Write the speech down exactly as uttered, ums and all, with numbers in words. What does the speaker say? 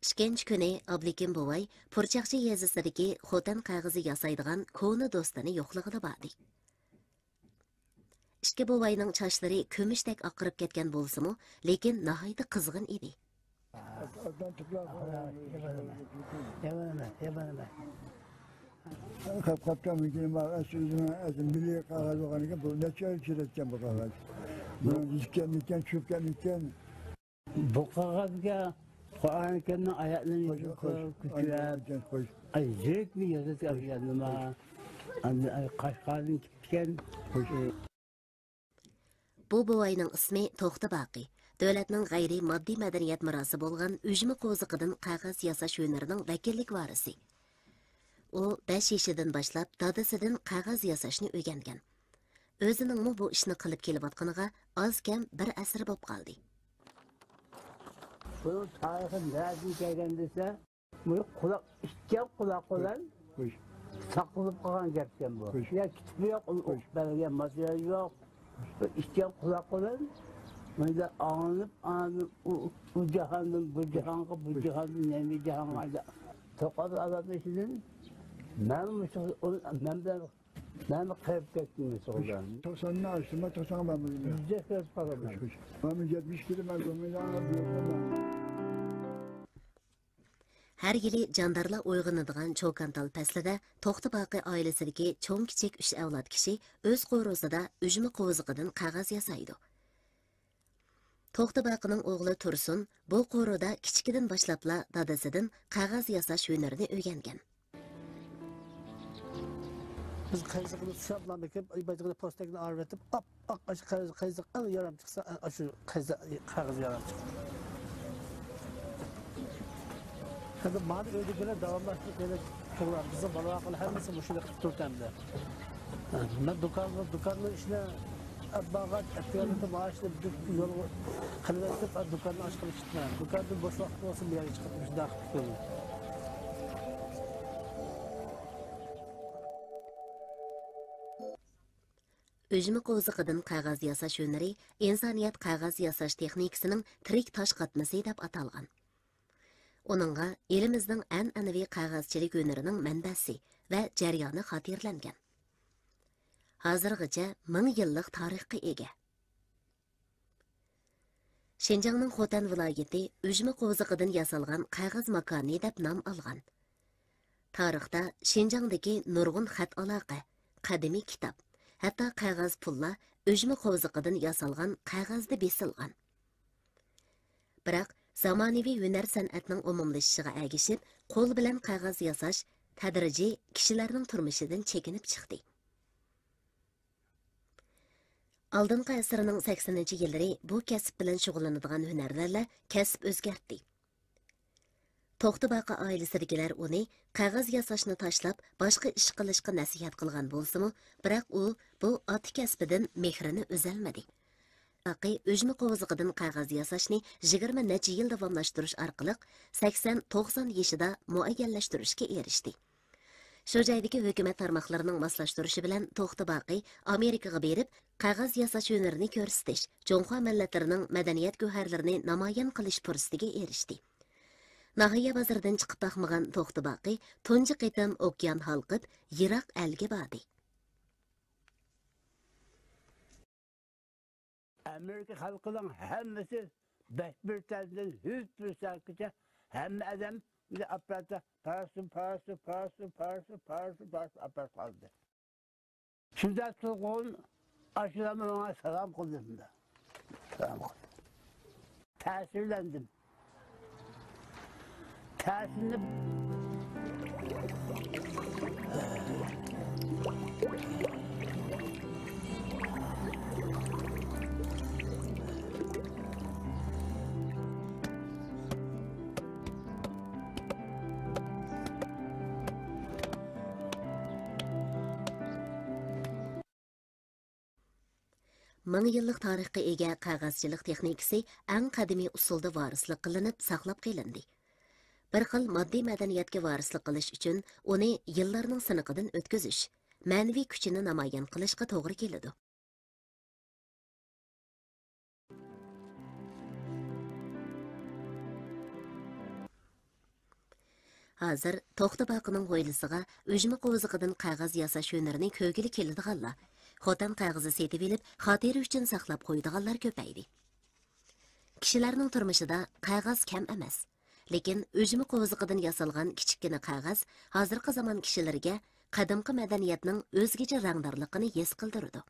ئىككىنچى كۈنى ئابلىكىم بوۋاي پۇرچاقچى يېزىسىدىكى خوتەن قەغىزى ياسايدىغان كونا دوستىنى يوقلىغىلى باردى. ئىككى بوۋاينىڭ چاچلىرى كۈمۈشتەك ئاقىرىپ كەتكەن بولسىمۇ، لېكىن ناھايىتى قىزغىن ئىدى. قاپقاپتۇ، مۇمكىن، ئەسلى ئۆزىنىڭ ئەسلى مىللىي قەغەز بولغانىكەن، بۇ نەچچە يىل چىرىتكەن بۇ قەغەز. بۇنىڭ يىتكەنمىكەن، چۈشۈپ كەتمىكەن. بۇ قەغەزگە قۇرئانى كەرىمنىڭ ئايەتلىرىنى كۆچۈرۈپ، ئاي، يىرىكنى يېزىپ ئەۋلىيادىن، ئاندىن، ئاي، قەشقەردىن كېلىپتىكەن. بۇ بوۋاينىڭ ئىسمى توختى باقى، دۆلەتنىڭ غەيرىي ماددىي مەدەنىيەت مىراسى بولغان ئۈجمە قوۋزۇقىدىن قەغەز ياساش ھۈنىرىنىڭ ۋەكىللىك ۋارىسى. ئۇ بەش يېشىدىن باشلاپ دادىسىدىن قەغەز ياساشنى ئۆگەنگەن. ئۆزىنىڭمۇ بۇ ئىشنى قىلىپ كېلىۋاتقىنىغا ئاز كەم بىر ئەسىر بولۇپ قالدى. بۇنىڭ تارىخى نەدىن كەلگەن دېسە، بۇ قۇلاق، ئىككى قۇلاق بىلەن ساقلىنىپ قالغان گەپكەن بۇ. يا كىتابى يوق، ئۇنى ئوقۇپ بەرگەن ماتېرىيال يوق. بۇ ئىككى قۇلاق بىلەن مۇنداق ئاڭلىنىپ، ئاندىن ئۇ، ئۇ جاھاندىن بۇ جاھانغا، بۇ جاھاندىن نەمى جاھانغا توقاپ ئالغان ئىشىدىن مەن مۇشۇ، مەن بىلەن، مەن قېرىپ كەتتىم مۇشۇ بىلەن. توقساننى ئاشتىم، توقسانغا مەن بۇنى. يۈزدە كۆرۈپ قالىمەن. مەن يەتمىش كىلو، مەن بۇنى بۇيرۇقتىم. ھەر يىلى جاندارلار ئويغىنىدىغان چوكانتال پەسلىدە توختى باقى ئائىلىسىدىكى چوڭ-كىچىك ئۈچ ئەۋلاد كىشى ئۆز قورۇسىدا ئۈجمە قوۋزۇقىدىن قەغەز ياسايدۇ. توختى باقىنىڭ ئوغلى تۇرسۇن بۇ قورۇدا كىچىكىدىن باشلاپلا دادىسىدىن قەغەز ياساش ھۈنىرىنى ئۆگەنگەن. بىز قەيزىقنى تۇتۇشاپ، مانا بېكىپ، بايتىغىنى پوستەكنى ئايرىۋېتىپ، ئاپئاق ئاشۇ قەيزىق، قەيزىق ئەڭ يارام چىقسا، ئاشۇ قەيزىق، قەغەز يارام چىقىدۇ. ھەمدە مانا ئۆيدىكىلەر داۋاملاشتۇرۇپ يەنە توغرا، بىزنىڭ بالىلار ھەممىسى مۇشۇنى قىلىپ تۇرىدۇ ئەمدى. مەن دۇكاننىڭ، دۇكاننىڭ ئىشىنى ئەپ بارغان، ئەتىگەنلىكتە مائاشنى يولغا قىلىۋېتىپ، دۇكاننى ئاچقىلى كېتىمەن. دۇكاندىن بوش ۋاقىت بولسا، بۇ يەرگە چىقىپ مۇشۇنداق قىلىپ كۆرىمەن. ئۈجمە قوۋزۇقىدىن قەغەز ياساش ھۈنىرى ئىنسانىيەت قەغەز ياساش تېخنىكىسىنىڭ تىرىك تاش قاتمىسى دەپ ئاتالغان. ئۇنىڭغا ئېلىمىزنىڭ ئەنئەنىۋى قەغەزچىلىك ھۈنىرىنىڭ مەنبەسى ۋە جەريانى خاتىرىلەنگەن. ھازىرغىچە مىڭ يىللىق تارىخقا ئىگە. شىنجاڭنىڭ خوتەن ۋىلايىتى ئۈجمە قوۋزۇقىدىن ياسالغان قەغەز ماكانى دەپ نام ئالغان. تارىختا شىنجاڭدىكى نۇرغۇن خەت ئالاقە، قەدىمىي كىتاب، ھەتتا قەغەز پۇللار ئۈجمە قوۋزۇقىدىن ياسالغان قەغەزدە بېسىلغان. بىراق، زامانىۋى ھۈنەر سەنئەتنىڭ ئومۇملىشىشىغا ئەگىشىپ، قول بىلەن قەغەز ياساش تەدرىجىي كىشىلەرنىڭ تۇرمۇشىدىن چېكىنىپ چىقتى. ئالدىنقى ئەسىرنىڭ سەكسىنىنچى يىللىرى بۇ كەسىپ بىلەن شۇغۇللىنىدىغان ھۈنەرۋەنلەر كەسىپ ئۆزگەرتتى. توختى باقى ئائىلىسىدىكىلەر ئۇنى قەغەز ياساشنى تاشلاپ، باشقا ئىش قىلىشقا نەسىھەت قىلغان بولسىمۇ، بىراق ئۇ بۇ ئاتا كەسپىدىن مېھرىنى ئۈزەلمىدى. باقى ئۈجمە قوۋزۇقىدىن قەغەز ياساشنى يىگىرمە نەچچە يىل داۋاملاشتۇرۇش ئارقىلىق، سەكسەن توقسان يېشىدا مۇئەييەنلەشتۈرۈشكە ئېرىشتى. شۇ جايدىكى ھۆكۈمەت تارماقلىرىنىڭ ماسلاشتۇرۇشى بىلەن توختى باقى ئامېرىكىغا بېرىپ، قەغەز ياساش ھۈنىرىنى كۆرسىتىش، جۇڭخۇا مىللەتلىرىنىڭ مەدەنىيەت گۆھەرلىرىنى نامايان قىلىش پۇرسىتىگە ئېرىشتى. ناھىيە بازىرىدىن چىقىپ باقمىغان توختى باقى تۇنجى قېتىم ئوكيان ھالقىپ، يىراق ئەلگە باردى. ئامېرىكا خەلقىنىڭ ھەممىسى بەش پىرسەنتتىن يۈز پىرسەنتكىچە ھەممە ئادەم ئاپپاراتتا پاراسۇ، پاراسۇ، پاراسۇ، پاراسۇ، پاراسۇ، پاراسۇ ئاپپاراتقا ئالدى. شۇنداق تۇرغۇن ئاشۇلارمۇ ماڭا سالام قىلدى شۇنداق. سالام قىلدى. تەسىرلەندىم. تەسىرلىنىپ. مىڭ يىللىق تارىخقا ئىگە قەغەزچىلىك تېخنىكىسى ئەڭ قەدىمىي ئۇسۇلدا ۋارىسلىق قىلىنىپ ساقلاپ قېلىندى. بىر خىل ماددىي مەدەنىيەتكە ۋارىسلىق قىلىش ئۈچۈن ئۇنى يىللارنىڭ سىنىقىدىن ئۆتكۈزۈش، مەنىۋى كۈچىنى نامايان قىلىشقا توغرا كېلىدۇ. ھازىر توختى باقىنىڭ ھويلىسىغا ئۈجمە قوۋزىقىدىن قەغەز ياساش ھۈنىرىنى كۆرگىلى كېلىدىغانلار، خوتەن قەغىزى سېتىۋېلىپ، خاتىرە ئۈچۈن ساقلاپ قويىدىغانلار كۆپەيدى. كىشىلەرنىڭ تۇرمۇشىدا قەغەز كەم ئەمەس. لېكىن ئۈجمە قوۋزىقىدىن ياسالغان كىچىككىنە قەغەز ھازىرقى زامان كىشىلىرىگە قەدىمكى مەدەنىيەتنىڭ ئۆزگىچە رەڭدارلىقىنى ھېس قىلدۇرىدۇ.